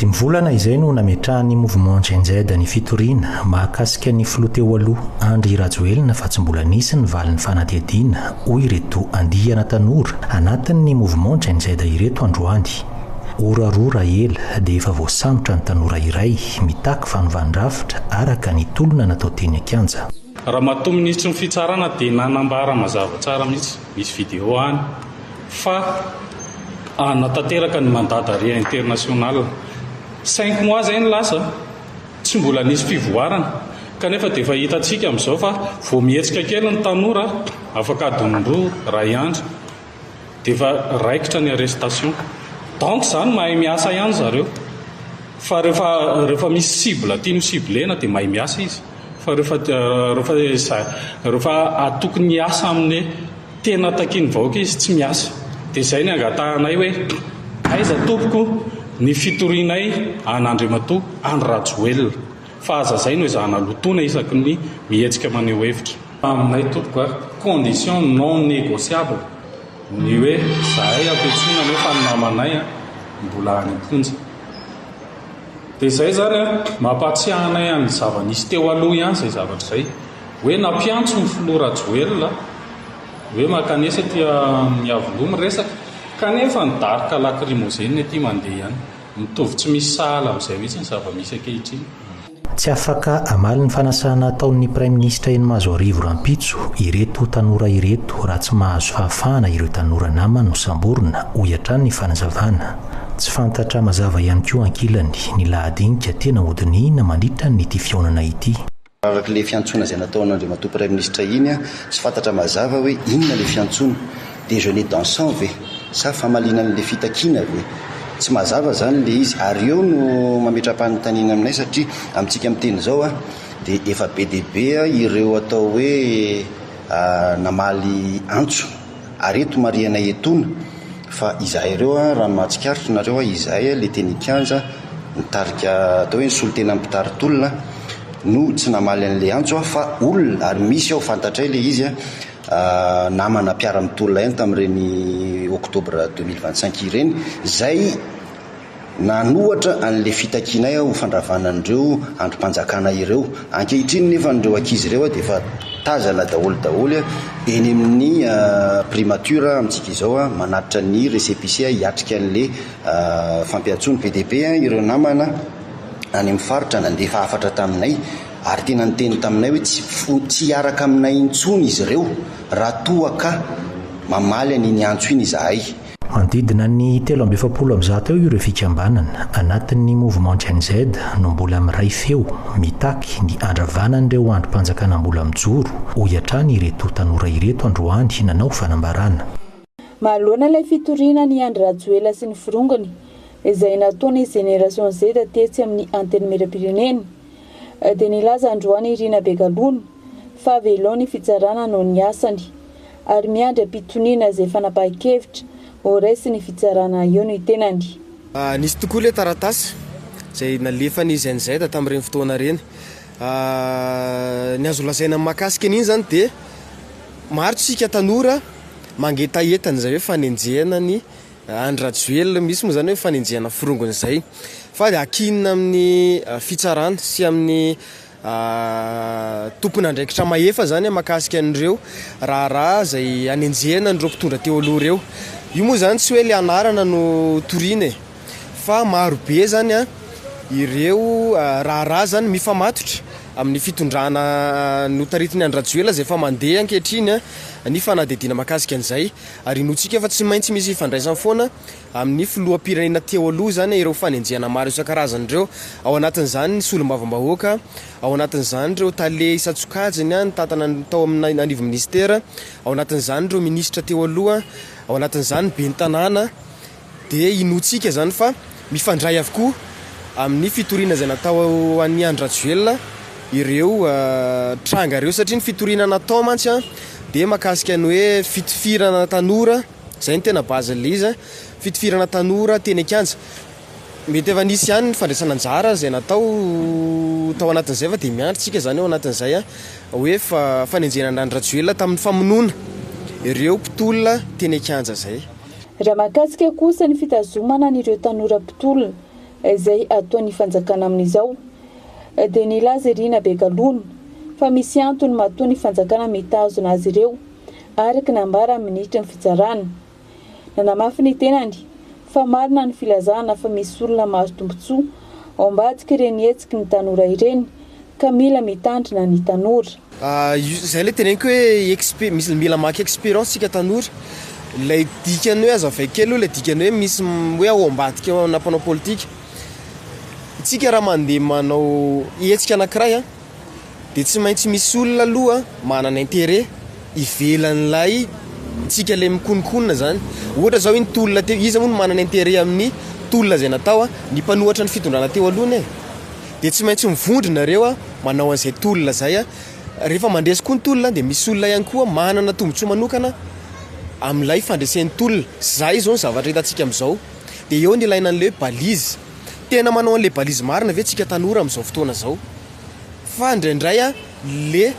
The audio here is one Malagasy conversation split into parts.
Dimy volana izay no nametrahan'ny Mouvement Gen Z ny fitoriana mahakasika ny filoha teo aloha Andry Rajoelina fa tsy mbola nisy ny valin'ny fanadihadiana, hoy ireto andiana tanora anatin'ny Mouvement Gen Z ireto androany. Ora roa raha ela dia efa voasambotra ny tanora iray mitaky fanovan-drafitra araka ny tolona natao teny an-kianja. Ramatoa Minisitry ny Fitsarana dia nanambara mazava tsara mihitsy, misy vidéo any, fa hanatanteraka ny mandat d'arrêt international. Cinq mois izay no lasa, tsy mbola nisy fivoarana, kanefa dia efa hitantsika amin'izao fa vao mihetsika kely ny tanora, afaka adiny roa, iray andro, dia efa raikitra ny arrestation. Donc izany mahay miasa ihany zareo, fa rehefa rehefa misy cible tiany ho ciblena dia mahay miasa izy, fa rehefa rehefa rehefa tokony hiasa amin'ny Tena takian'ny vahoaka izy tsy miasa. Dia izay ny angatahanay hoe aiza tompoko ny fitorianay an'Andriamatoa Andry Rajoelina fa aza izay no ezahana lotoina isaky ny mihetsika maneho hevitra. Aminay tompoko a, condition non négociable ny hoe zahay ampiantsoina nefa ny namanay mbola any am-ponja. Dia izay izany a, mampahatsiahy anay an'ny zava-nisy teo aloha ihany izay zavatra izay. Hoe nampiantso ny filoha Rajoelina hoe mankanesa aty amin'ny Iavoloha miresaka kanefa ny daroka lacrymogène aty mandeha ihany. Mitovy tsy misy sahala amin'izay mihitsy ny zava-misy ankehitriny. Tsy afaka hamaly ny fanasana ataon'ny Praiminisitra eny Mahazoarivo rahampitso ireto tanora ireto raha tsy mahazo fahafahana ireo tanora namany nosamborina, hoy hatrany ny fanazavana. Tsy fantatra mazava ihany koa ankilany ny lahadinika tena hodinihina mandritra ny ity fihaonana ity. Araka ilay fiantsoana izay nataon'Andriamatoa Praiminisitra iny, tsy fantatra mazava hoe inona ilay fiantsoana? Déjeuner dansant ve? Sa famaliana an'ilay fitakiana ve? Tsy mazava izany ilay izy ary eo no mametra-panontaniana aminay satria amintsika miteny izao dia efa be dia be ireo atao hoe namaly antso ary eto marihanay etoana fa izahay ireo raha ny mahatsikaritra nareo izahay ilay teny an-kianja nitarika atao hoe nisolo tena ny mpitari-tolona no tsy namaly an'ilay antso aho fa olona ary misy ao fantatray ilay izy namana mpiara-mitolona ihany tamin'ireny octobre 2025 ireny izay nanohatra an'ilay fitakianay ho fandravana an'ireo andrim-panjakana ireo. Ankehitriny nefa ireo ankizy ireo dia efa tazana daholo daholo eny amin'ny primature amintsika izao manatitra ny récépissé hiatrika an'ilay fampiantsoana. Be dia be ireo namana any amin'ny faritra nandefa hafatra taminay ary tena niteny taminay hoe tsy tsy hiaraka aminay intsony izy ireo raha toa ka mamaly an'iny antso iny izahay. Manodidina ny 143 eo ireo fikambanana anatin'ny Mouvement Gen Z no mbola miray feo mitaky ny handravana an'ireo andrim-panjakana mbola mijoro, hoy hatrany ireto tanora ireto androany nanao fanambarana. Manoloana ilay fitoriana an'i Andry Rajoelina sy ny forongony izay nataon'ny Génération Z tetsy amin'ny Antenimierampirenena dia nilaza androany i Rina Begalona fa avelao ny fitsarana hanao ny asany ary miandry am-pitoniana izay fanapahan-kevitra ho raisin'ny fitsarana eo ny tenany. Nisy tokoa ilay taratasy izay nalefan'ny Gen Z tamin'ireny fotoana ireny. Ny azo lazaina mahakasika an'iny izany dia maro tsika tanora Mangetaheta an'izay hoe fanenjehana an'i Andry Rajoelina, misy moa izany hoe fanenjehana forongony izay fa dia ankinina amin'ny fitsarana sy amin'ny tompon'andraikitra mahefa izany mahakasika an'ireo raharaha izay hanenjehana an'ireo mpitondra teo aloha ireo. Io moa izany tsy hoe ilay anarana no toriana e, fa maro be izany ireo raharaha izany mifamatotra amin'ny fitondrana notaritin'i Andry Rajoelina izay efa mandeha ankehitriny ny fanadihadiana mahakasika an'izay ary inoantsika fa tsy maintsy misy ifandraisany foana amin'ny filoham-pirenena teo aloha izany ireo fanenjehana maro isan-karazany ireo, ao anatin'izany ny solombavambahoaka, ao anatin'izany ireo tale isan-tsokajiny nitantana ny tao amin'ny anivon'ny minisitera, ao anatin'izany ireo minisitra teo aloha, ao anatin'izany ny ben'ny tanàna. Dia inoantsika izany fa mifandray avokoa amin'ny fitoriana izay natao an'i Andry Rajoelina ireo tranga ireo satria ny fitoriana natao mantsy dia mahakasika ny hoe fitifirana tanora, izay no tena base-n'ilay izy, fitifirana tanora teny an-kianja. Mety efa nisy ihany ny fandraisana anjara izay natao tao anatin'izay fa dia miandry tsika izany ao anatin'izay hoe fanenjehana an'i Andry Rajoelina tamin'ny famonoana ireo mpitolona teny an-kianja izay. Raha mahakasika kosa ny fitazomana an'ireo tanora mpitolona izay ataon'ny fanjakana amin'izao dia nilaza i Rina Begalona fa misy antony matoa ny fanjakana mitazona azy ireo araka ny nambaran'ny minisitry ny fitsarana. Nanamafy ny tenany fa marina ny filazana fa misy olona mahazo tombontsoa ao ambadika ireny hetsiky ny tanora ireny ka mila mitandrina ny tanora. Izay ilay teneniko hoe expe- misy mila maka experience tsika tanora. Ilay dikany hoe azavaiko kely aloha ilay dikany hoe misy hoe ao ambadika ao na mpanao politika. Tsika raha mandeha manao hetsika anankiray an, dia tsy maintsy misy olona aloha manana intérêt ivelan'ilay tsika ilay mikononkonona zany. Ohatra zao iny tolona teo, iza moa no manana intérêt amin'ny tolona izay natao an? Ny mpanohatra ny fitondrana teo aloha anie. Dia tsy maintsy mivondrona nareo an, manao an'izay tolona izay an. Rehefa mandresy koa ny tolona dia misy olona ihany koa manana tombontsoa manokana amin'ilay fandresen'ny tolona. Izay izao ny zavatra hitantsika amin'izao. Dia eo ny ilaina an'ilay hoe balise. Tena manao an'ilay balise marina ve tsika tanora amin'izao fotoana izao? Fa indraindray an, le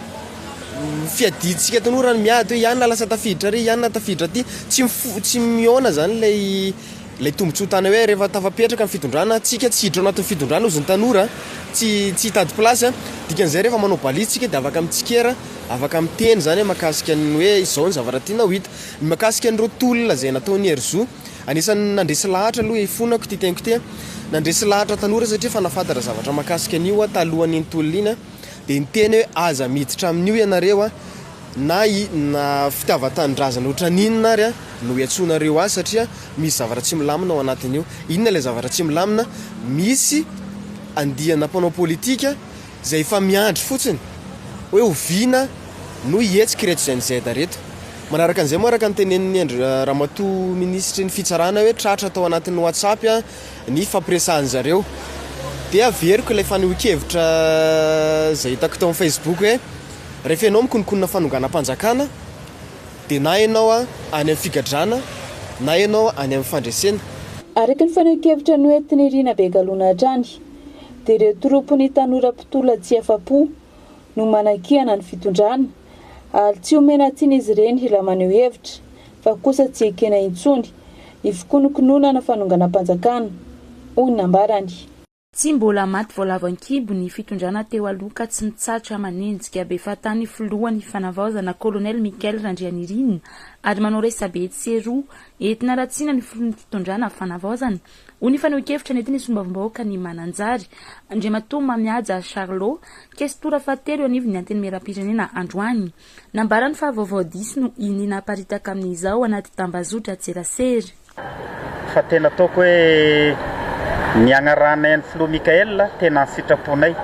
fiadiantsika tanora ny miady hoe i anona lasa tafiditra ary, i anona tafiditra aty, tsy mifo- tsy mihaona zany ilay ilay tombontsoa tany hoe rehefa tafapetraka ny fitondrana, tsika tsy hiditra ao anatin'ny fitondrana hozy ny tanora, tsy tsy hitady place an, dikan'izay rehefa manao balise tsika dia afaka mitsikera, afaka miteny zany mahakasika ny hoe izao ny zavatra tiana ho hita. Ny mahakasika an'ireo tolona izay nataon'i Herizo, Anisan'ny nandresy lahatra aloha ifonako ity teniko ity an! Nandresy lahatra tanora satria efa nahafantatra zavatra mahakasika an'io aho talohan'iny tolona iny an! Dia niteny hoe aza miditra amin'io ianareo an! Na i na fitiavan-tanindrazana ohatran'inona ary an! No iantsoanareo azy satria misy zavatra tsy milamina ao anatin'io. Inona ilay zavatra tsy milamina? Misy andiana mpanao politika izay efa miandry fotsiny hoe oviana no hihetsika ireto Gen Z ireto. Manaraka an'izay moa araka ny tenenin'ny Andry Ramatoa Minisitry ny Fitsarana hoe tratra tao anatin'ny WhatsApp ny fampiresahan-dry zareo. Dia averiko ilay fanehoan-kevitra izay hitako tao amin'ny Facebook hoe rehefa ianao mikononkonona fanonganam-panjakana dia na ianao any amin'ny figadrana na ianao any amin'ny fandresena. Araka ny fanehoan-kevitra noentin'i Rina Begalona hatrany dia ireo troupin'ny tanora mpitolona tsy afa-po no manakiana ny fitondrana ary tsy omena tsiny izy ireny raha maneho hevitra fa kosa tsy ekena intsony ny fikonokononana fanonganam-panjakana, hoy ny nambarany. Tsy mbola maty voalavo an-kibo ny fitondrana teo aloha ka tsy mitsahatra manenjika be fahatany filohan'ny fanavaozana Kolonely Michael Randrianirina ary manao resabe etsy sy eroa entina haratsiana ny filohan'ny fitondrana fanavaozana Hoy ny fanehoan-kevitra nentin'ny solombavambahoakan'i Mananjary, Andriamatoa Mamihaja Charlot, kestora fahatelo eo anivon'ny Antenimierampirenena androany. Nambarany fa vaovao diso no iniana aparitaka amin'izao anaty tambazotran-tserasera. Fa tena ataoko hoe ny agnarahanay an'i Filoha Mickaël tena ny sitraponay.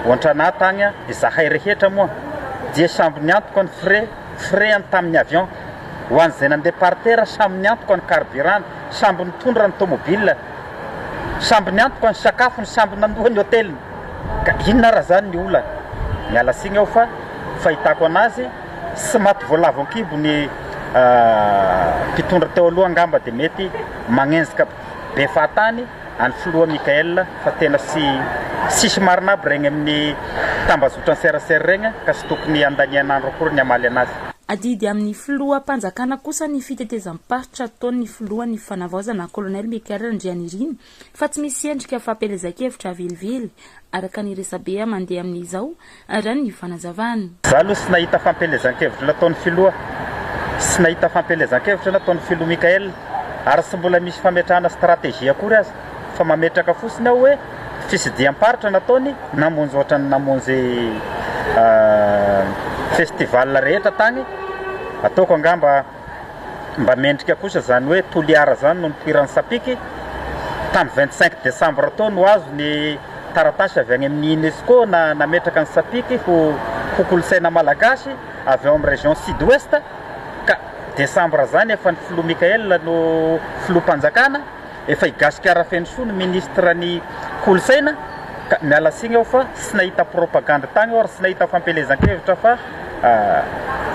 Ohatranà tagny izahay rehetra moa dia samby niantoka ny frais frais-ny tamin'ny avion. Ho an'izay nandeha par terre samy niantoka ny carburant-ny. Samby nitondra ny tomobile, samby niantoka ny sakafony, samby nandoa ny hoteliny. Ka inona ara zany ny olana? Miala tsiny aho fa fahitako anazy tsy maty voalavo an-kibo ny mpitondra teo aloha angamba dia mety magnenjika be fahatany an'i filoha Mickaël fa tena tsy tsisy marina aby regny amin'ny tambazotran-tserasera regny ka tsy tokony handanian'andro akory ny hamaly anazy. Adidy amin'ny filoham-panjakana kosa ny fitetezam-paritra ataon'ny filohan'ny fanavaozana Kolonely Mickaël Randrianirina fa tsy misy endrika fampielezan-kevitra velively araka ny resabe mandeha amin'izao raha ny fanazavana. Za aloha tsy nahita fampielezan-kevitra nataon'ny filoha, tsy nahita fampielezan-kevitra nataon'ny filoha Mickaël ary tsy mbola misy fametrahana stratégie akory aza fa mametraka fotsiny aho hoe fisidiham-paritra nataony namonjy ohatran'ny namonjy festival rehetra tany, ataoko angamba mba mendrika kosa izany hoe Toliara izany no nipoiran'ny Sapiky, tamin'ny 25 décembre teo no azo ny taratasy avy any amin'ny Unesco na nametraka ny Sapiky ho ho kolontsaina malagasy avy ao amin'ny région sud ouest ka décembre izany efa ny filoha Mickaël no filoham-panjakana, efa i Gasikara Fenosoa no ministre ny kolontsaina ka miala tsiny aho fa tsy nahita propagande tagny aho ary tsy nahita fampielezan-kevitra fa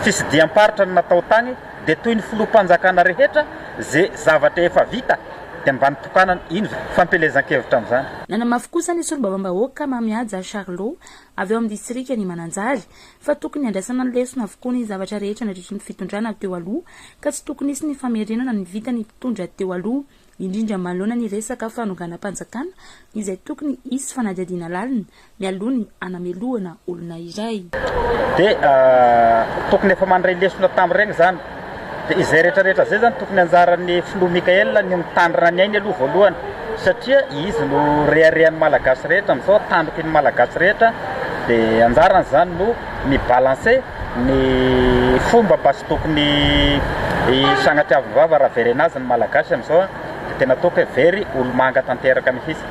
fisidiham-paritra no natao tagny dia toy ny filoham-panjakana rehetra ze zavatra efa vita dia mba nitokanana ino fampielezan-kevitra amin'izany. Nanamafy kosa ny solombavambahoaka Mamihaja Charlot avy ao amin'ny distrikan'i Mananjary fa tokony handraisana ny lesona avokoa ny zavatra rehetra nandritry ny fitondrana teo aloha ka tsy tokony hisy ny famerenana ny vitan'ny mpitondra teo aloha. indrindra manoloana ny resaka fanonganam-panjakana izay tokony hisy fanadihadiana lalina mialoha ny hanamelohana olona iray. Dia tokony efa mandray lesona tamin'ireny izany. Dia izay rehetra rehetra izay izany tokony anjaran'ny filoha Mickaël ny mitandrina ny ainy aloha voalohany satria izy no reharehan'ny Malagasy rehetra amin'izao, tandroky ny Malagasy rehetra dia anjarany izany no mi-balancer ny fomba mba tsy tokony hisagnatriavin'ny vava raha verena azy ny Malagasy amin'izao dia tena ataoko hoe very olomanga tanteraka mihitsy.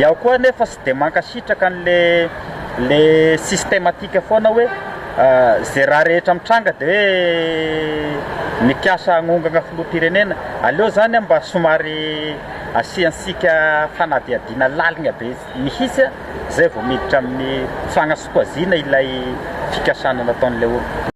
Iaho koa anefa tsy dia mankasitraka an'le le systematique foana hoe ze raha rehetra mitranga de hoe mikasa hagnongana filoham-pirenena. Aleo zany mba somary asiansika fanadihadiana laligna be mihitsy zay vao miditra amin'ny fagnasokaziana ilay fikasana nataon'ilay olona.